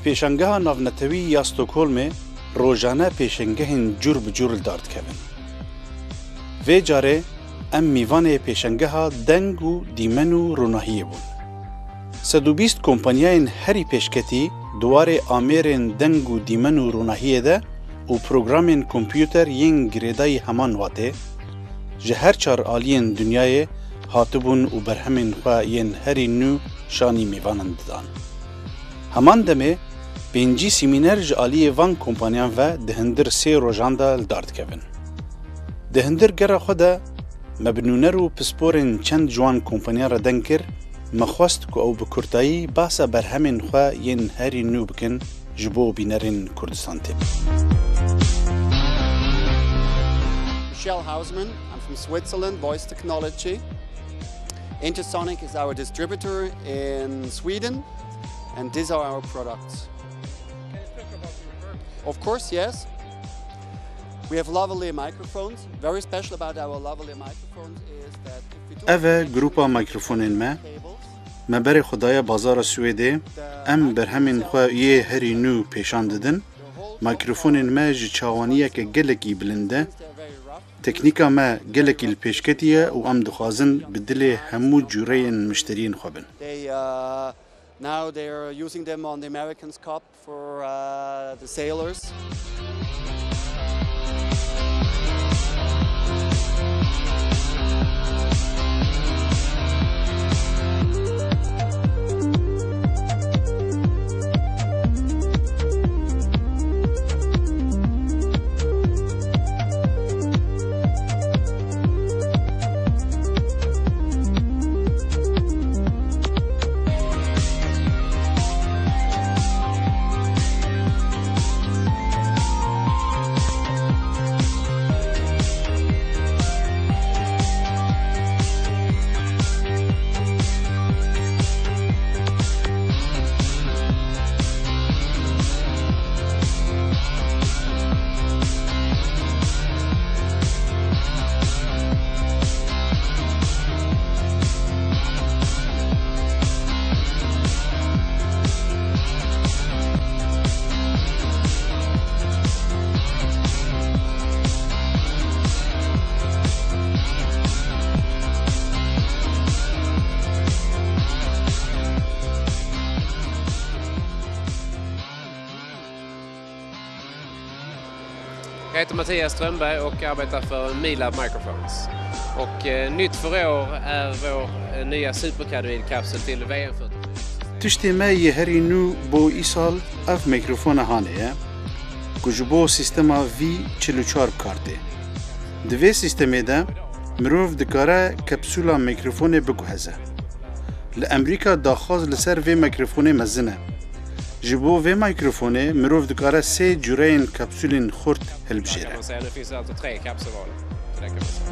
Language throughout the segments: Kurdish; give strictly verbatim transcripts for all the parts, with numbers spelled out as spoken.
Pêşangeha Navnetewî ya Stockholmê rojane pêşengehên cûr bi cûr li dar dikevin. Vê carê em mîvanê pêşengeha deng û dîmen û ronahiyê bûn. Sed û bîst kompanyayên herî pêşketî di warê amêrên deng û dîmen û ronahiyê de û programên kompûter yên girêdayî heman watê, ji her çar aliyên dinyayê hatibûn û berhemên xwe yên herî nû şanî mêvanan didan. Heman demê pêncî semîner ji aliyê van kompaniyan ve di hindir sê rojan de li dar dikevin. Di hindir gera xwe de me bi nûner û pisporên çend ji wan kompaniyan re deng kir, me xwest ku ew bi kurtayî behsa berhemên xwe yên herî nû bikin ji bo bînerên Kurdistan T V. Michelle Hausmann, I'm from Switzerland, Voice Technology. Intersonic is our distributor in Sweden, and these are our products. Of course, yes. We have lavalier microphones. Very special about our lavalier microphones is that if we do Ev e grupa mîkrofonên me. Me berê xwe daye bazara Swêdê. Em berhemên xwe yê herî nû pêşan didin. Mîkrofonên me ji çawaniyeke gelekî bilind e. Teknîka me gelekî li pêşketî ye û em dixwazin bi dilê hemû cûreyên mişteriyên xwe bin. They, uh, now they are using them on the Americans Cup for, uh, the sailors. Jag heter Mattias Strömberg och arbetar för Milab Microphones. Och, eh, nytt för år är vår, eh, nya superkardioidkapsel till V M fyrtiofyra. Tiştê me yê herî nû bo îsal ev mîkrofona hanê ye, ku ji bo sîstema V çil û çar bi kar tê. Di vê sîstemê de mirov dikare kapsûla mîkrofonê biguheze. Li Amerîka daxwaz li ser vê mîkrofonê mezin e. Ji bo vê mîkrofonê mirov dikare sê cureyên kapsûlên xurt hilbijêre. Kan man säga, nu finns det alltså tre kapselval. Så det kan man säga.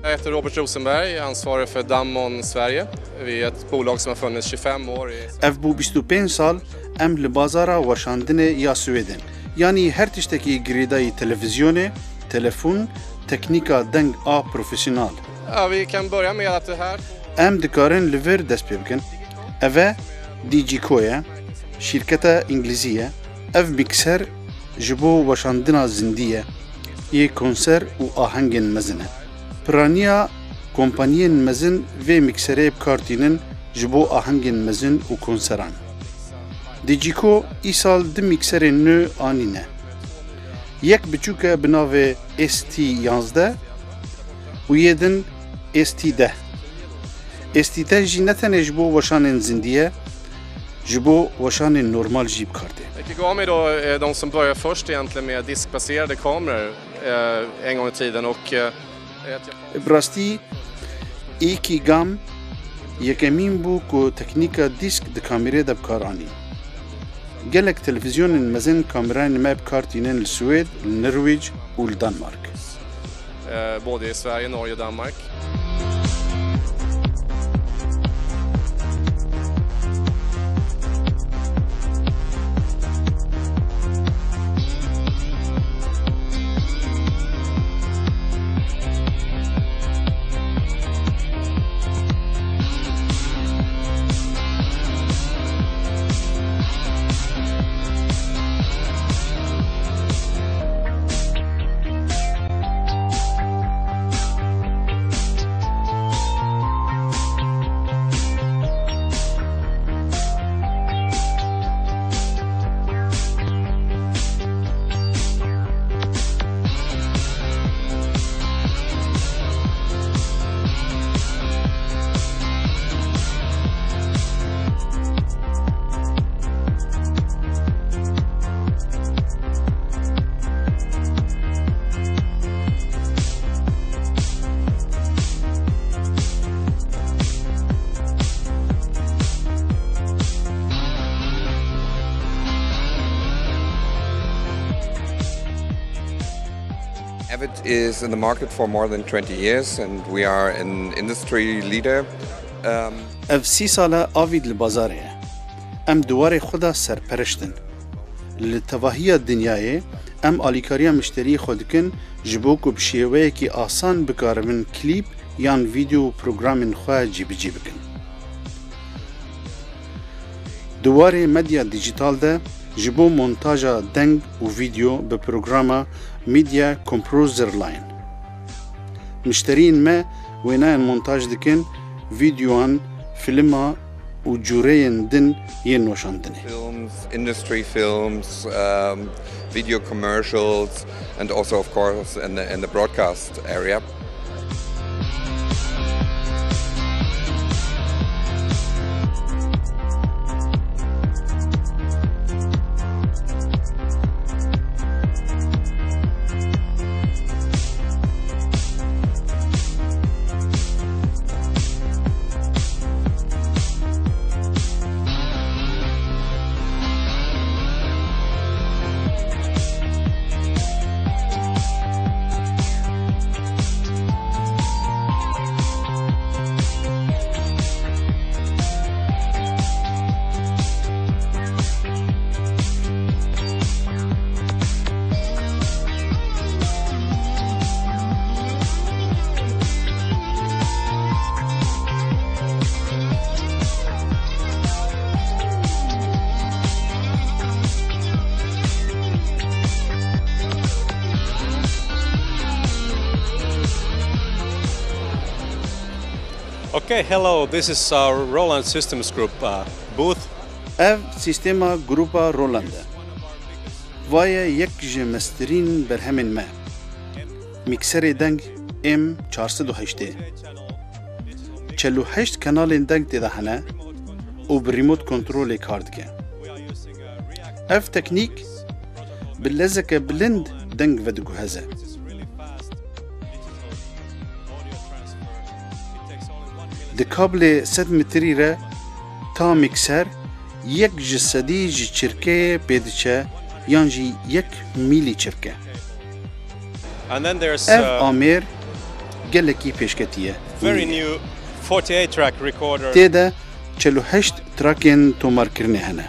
Jag heter Robert Rosenberg, jag är ansvarig för Damon Sverige. Vi är ett bolag som har funnits tjugofem år i Ev bû bîst û pênc sal em li bazara weşandinê ya Swêdên. Yanî her tiştekî girêdayî televîzyonê, telefon, teknîka deng a profesyonel. Ja, vi kan börja med att det här Em dikarin li vir dest pê bikin. Ev e Digico ye, şîrketa îngilîzî ye. Ev mîkser ji bo weşandina zindî ye, yê konser û ahengên mezin e. Piraniya kompaniyên mezin vê mîkserê bi kar tînin ji bo ahengên mezin û konseran. Digico îsal du mîkserên nû anîne. Yek biçûk e bi navê S T yazdeh û yê din S T deh. S T deh jî ne tenê ji bo weşanên zindî ye, ji bo weşanên normal jî bi kar tê. Ekigomi då är de som börjar först egentligen med diskbaserade kameror, eh, en gång i tiden och, eh, Bi rastî, Ikigam yekemîn bû ku teknîka dîsk di kamîrê de bi kar anî. Gelek televîzyonên mezin kamîrayên me bi kar tînin li Swêd, li Norwêc û li Danmark. Eh, både i Sverige, Norge och Danmark. Avid is in the market for more than twenty years and we are an industry leader. Um, Ev sî sal e Avid li bazarê ye. Em di warê xwe de serpereşt in. Li tevahiya dinyayê em alîkariya mişteriyê xwe dikin ji bo ku bi şêweyekî asan bikaribin klîp yan vîdeo û programên xwe cîbicî bikin. Di warê medya dîjîtal de ji bo montaja deng û vîdeo bi programa Media Composer Line. Mişteriyên me wêneyên montaj dikin, vîdeoyan, filma û cûreyên din yên weşandinê. Films, industry films, um, video commercials, and also, of course, in the, in the broadcast area. Okay, hello, this is, uh, Roland Systems Group, uh, booth. Ev sîstema grupa Roland e. Va ye yek ji mestirîn berhemên me. Mîkserê deng M çar sed û heştê. Çel û heşt kanalên deng tê de hene û bi remote kontrolê kar dike. Ev teknîk bi lezeke bilind deng vediguheze. Di kablê sed metrî re ta mîkser yek ji sedî ji çirkeyê pê diçe yan jî yek mîlî çirke. And then there's, Ev uh, amêr gelekî pêşketî ye. Very new forty-eight track recorder. Tê de çel û heşt trakên tomarkirinê hene.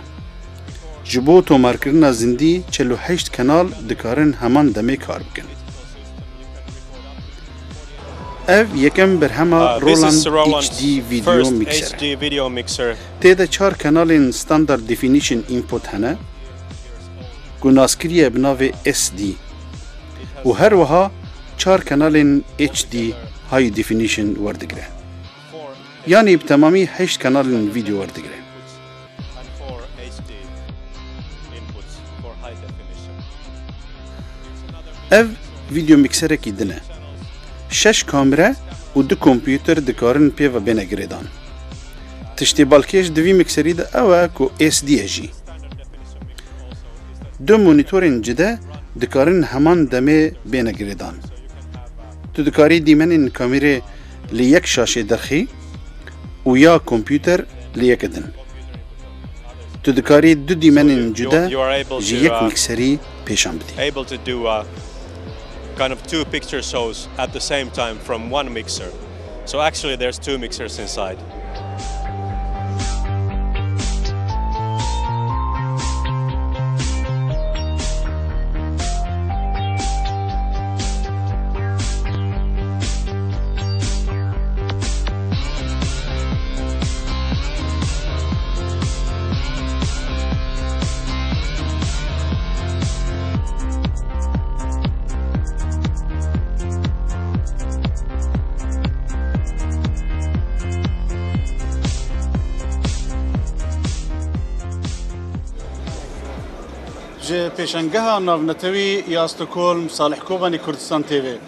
Ji bo tomarkirina zindî çel û heşt kenal dikarin heman demê kar bikin. Ev yekem berhema Uh, this Roland is Roland's H D video first mixer e. H D video mixer. Tê de çar kanalên standard definition input hene, ku nas kiriye bi navê S D. Û her wiha çar kanalên H D high definition werdigire. Yanî bi temamî heşt kanalên vîdeo werdigire. Ev vîdeo mîkserekî din e. Şeş kamere û du kompûter dikarin pê ve bêne girêdan. Tiştê balkêş di vî mîkserî de ew e ku S D e jî. Du monîtorên cide dikarin heman demê bêne girêdan. Tu dikarî dîmenên kamîrê li yek şaşê derxî û ya kompûter li yeke din. Tu dikarî du dîmenên cude ji yek mîkserî pêşan bidî. Able to do uh, kind of two picture shows at the same time from one mixer. So actually there's two mixers inside. Ji pêşengeha navnetewî ya Stockholm, Salih Kobanî, Kurdistan T V.